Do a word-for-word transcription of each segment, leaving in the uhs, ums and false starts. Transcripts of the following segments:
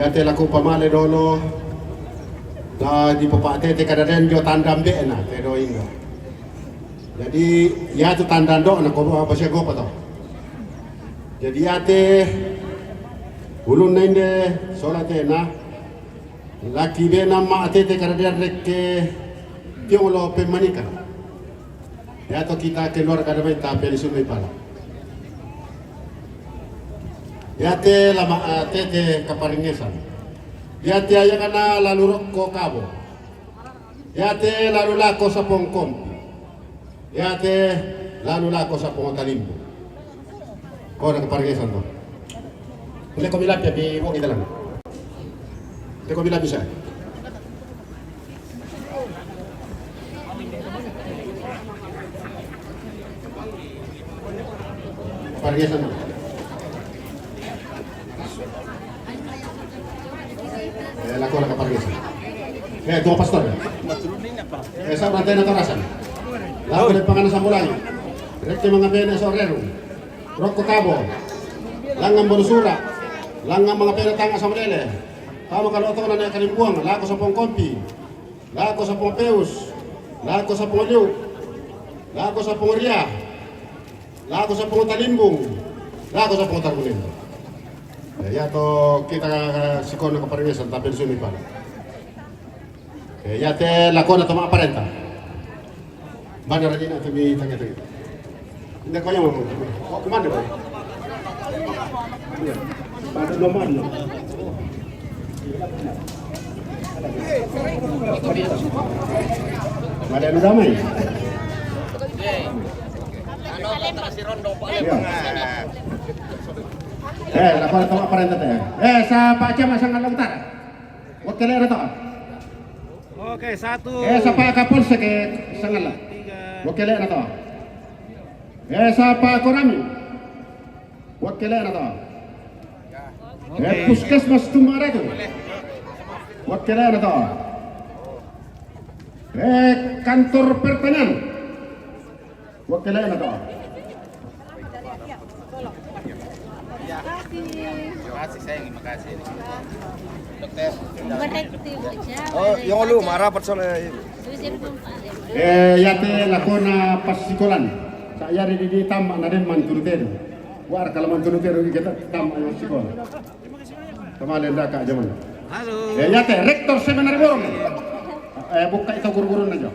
Iate lako pamale dolo, la dipapatete kada den jo tanda mbe'na, te do inga. Jadi, iate tanda do'na ko ba sia gopa to. Jadi, iate ulunna inde sola tena, laki bena ma atete kada den rekke tiong lo pemmanika. Iate kita keluarga damai ta peli sumai pala. Iate lama, eh, tete kaparingesan. Iate ayakana lalu rokko kabo. Iate lalu lako sapong kompi. Iate lalu lako sapong talimbu. Ko na kaparingesan to. Ule ko milapi api mo kita lang. Ule ko milapi sa. Kaparingesan. Eh, lako na kaparingesan. Eh, tuo pastor. Eh, sa' rantena tarasan. Lako le pangana sambulangi. Rekke mangabene so reru. Rokko kabo. Langngan bolu sura. Langngan mangabene tanga samulele. Tama kalo tona ne kalimbuang. Lako sapong kompi. Lako sapong peus, lako sapong liu, lako sapong ria, lako sapong talimbung, lako sapong tarbulimbung. Eh, iate kita sikona kaparingesan tapi di sini pala. Eh, iate lakona tama parenta. Mana rajin atau mi tanya tanya. Inda ko yang mau. Mau kemana, Bang? Iya. Pada belum mana? Ada yang damai? Iya. Eh, lako na tama parenta te. Eh, sa Pak Camat Sangalla Utara. Wakkele na to. Oke, satu. Eh, sa Pak Kapolsek Sangalla. Tiga. Wakkele na to. Eh, sa Pak Korami. Wakkele na to. Oke. Eh, Puskesmas Tumbaratu. Wakkele na to. Eh, kantor pertanian. Wakkele na to. Makasih, sayang, makasih. Dokter. Oh, yang lu marah, Pak, soalnya. Eh, iate lakona passikolan. Sa' jari di, di tamma na den mantunu teru. Wara kala mantunu teru kita tamma yang sikola. Kemalen daka jaman. Halo. Eh, iate rektor seminari Borong. Eh, bukka' itu guru-gurunna jo.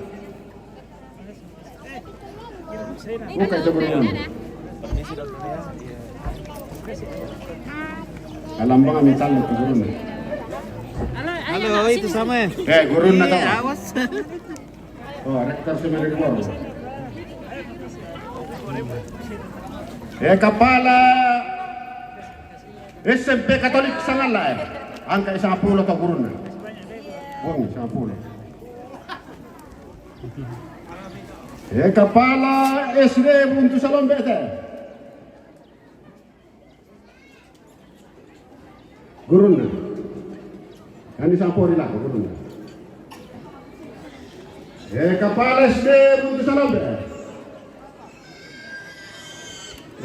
Bukka' itu gurunna. Kalambang ami tallu tu gurunna. Halo, itu sama ya? Eh, gurunna to. Awas. Oh, rektor seminari Borong. Eh, kapala S M P Katolik Sangalla, eh. Angka sangpulo to gurunna. Wong sangpulo. Eh, kapala S D Buntu Salombe te. Gurunna. Yang disampori lah gurunna. Eh, kapala S D Buntu Salombe.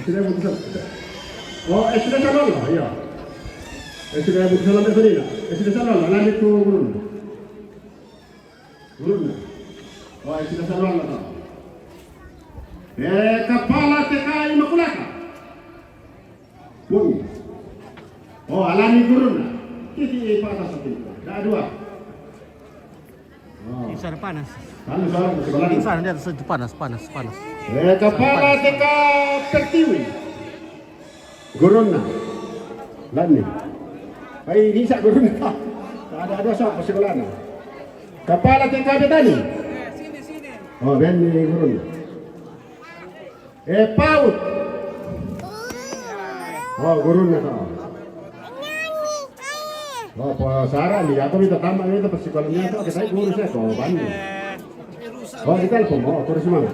S D Buntu Salombe. Oh, S D Salombe, iya. S D Buntu Salombe tadi lah. S D Salombe, lanjut ke gurunna. Gurunna. Oh, S D Salombe to. Eh, kapala T K I Immaculata. Woi. Oh, alani gurunna. Titi patah satu. Dah dua. Oh. Di sana panas. Panas, oh, di sebelah. Di sana dia itu panas, panas, panas. Eh, kapala T K Pertiwi. Gurunna. Lani. Ai, bisa gurunna. Ada, ada sok sekolahna. Kapala T K Betani. Oh, Benny gurunna. Eh, paut. Oh, gurunna to. Oh, po sarani, aku minta tambah, minta pasti kalau minta, kita guru saya, oh, Bandung. Oh, kita telepon, oh, terus mana?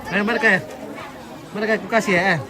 Ayo, mana kaya? Mana kaya ku kasih ya, eh?